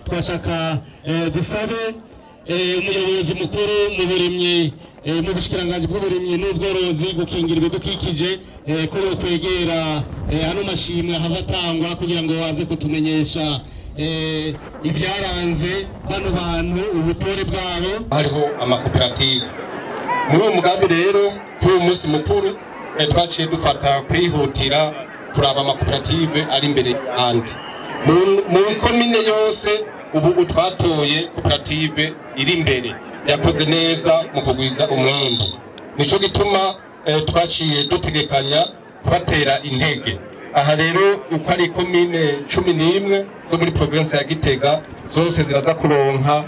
Twashaka dusabe umuyobozi mukuru mu burimyi, mu bushikiranganji bw'uburimyi n'ubworozi, gukingira ibidukikije, ko yokwegera ano mashimwe ahava atangwa kugira ngo aze kutumenyesha ibyaranze bano bantu, ubutore bwabo. Hariho amakoperative muri uwo mugambi. Rero kuri uyu munsi mukuru twaciye dufata kwihutira kuraba amakoperative ari imbere y'andi mu komine yose. Ubu twatoye koperative iri imbere yakoze neza mu kugwiza umwimbu. Nico gituma twaciye dutegekanya kubatera intege. Aha rero uko ari komine 11 zo muri province ya Gitega zose ziraza kuronka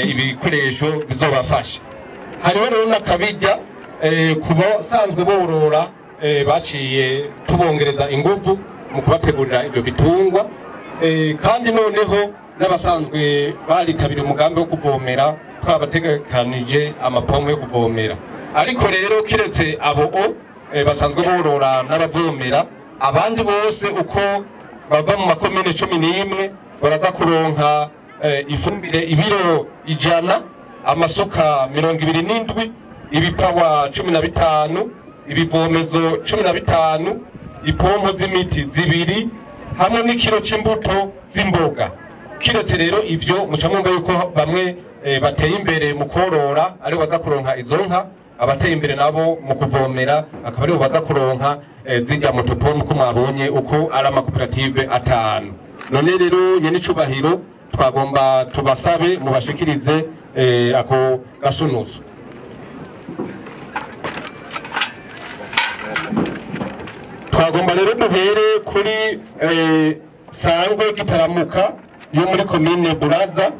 ibikoresho bizobafasha. Hariho rero n'akabijya ku basanzwe borora, baciye tubongereza inguvu mu kubategurira ibyo bitungwa, kandi noneho n'abasanzwe baritabira umugambi wo kuvomera twabategekanije amapompo yo kuvomera. Ariko rero kiretse abo basanzwe borora n'abavomera, abandi bose uko bava mu makomine 11 baraza kuronka ifumbire ibiro 100, amasuka 27, ibipawa 15, ibivomezo 15, ipompo z'imiti zibiri hamwe n'ikiro c'imbuto z'imboga. Kiretse rero ivyo, muca mwumva yuko bamwe bateye imbere mu korora aribo baza kuronka izo nka, abateye imbere nabo mu kuvomera akaba aribo baza kuronka zirya motopompe, uko mwabonye uko ari amakoperative atanu. None rero nyenicubahiro, twagomba tubasabe mubashikirize ako gasunuzo. Twagomba rero duhere kuri Sangwe Gitaramuka yo muri komine Buraza.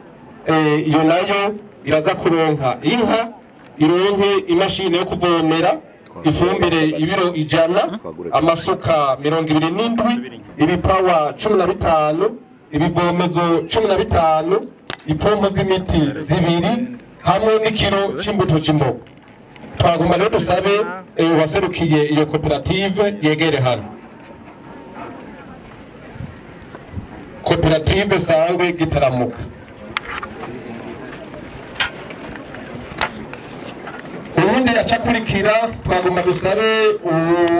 Iyo nayo iraza kuronka inka, ironke imashini yo kuvomera, ifumbire ibiro 100, amasuka 27, ibipawa 15, ibivomezo 15, ipompo z'imiti zibiri hamwe n'ikiro c'imbuto c'imboga. Twagomba rero dusabe uwaserukiye iyo koperative yegere hano, koperative Sangwe Gitaramuka. Ubundi acakurikira, twagomba dusabe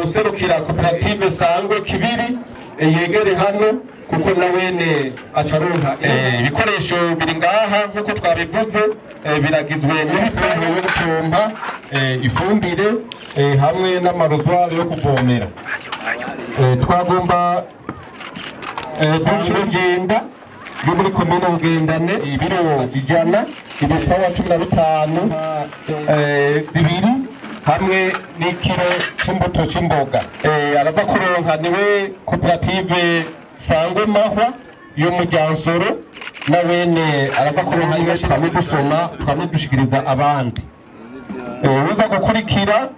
userukira koperative Sangwe Kibiri yegere hano, kuko nawene acaronka ibikoresho biri ngaha. Nk'uko twabivuze, biragizwe n'ibipompo yo gupompa ifumbire hamwe n'amarozwari yo kuvomera. Twagomba duce Rugenda yo muri komine Bugendane, ibiro 100, ibipawa 15 zibiri hamwe n'ikiro c'imbuto c'imboga. Araza kuronka niwe koperative Sangwe Mahwa yo mu Ryansoro, nawene araza kuronka imashini. Twamwe dusoma, twamwe dushikiriza abandi. Uza gukurikira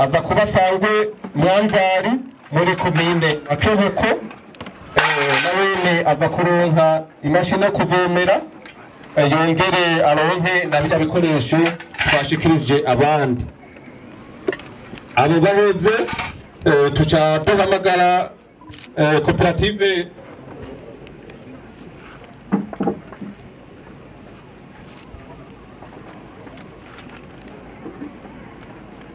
aza kuba Sangwe Mwanzari muri komine Akebuko, nawene aza kuronka imashini yo kuvomera, yongere aronke na birya bikoresho twashikirije abandi. Abo baheze, tuca duhamagara koperative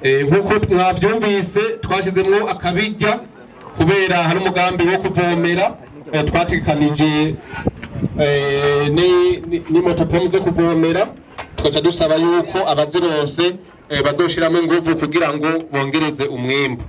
nk'uko mwabyumvise twashyizemo akabijya kubera hari umugambi wo kuvomera, twategekanije ni motopompe zo kuvomera. Tugaca dusaba yuko abazironse bazoshiramo inguvu kugira ngo bongereze umwimbu.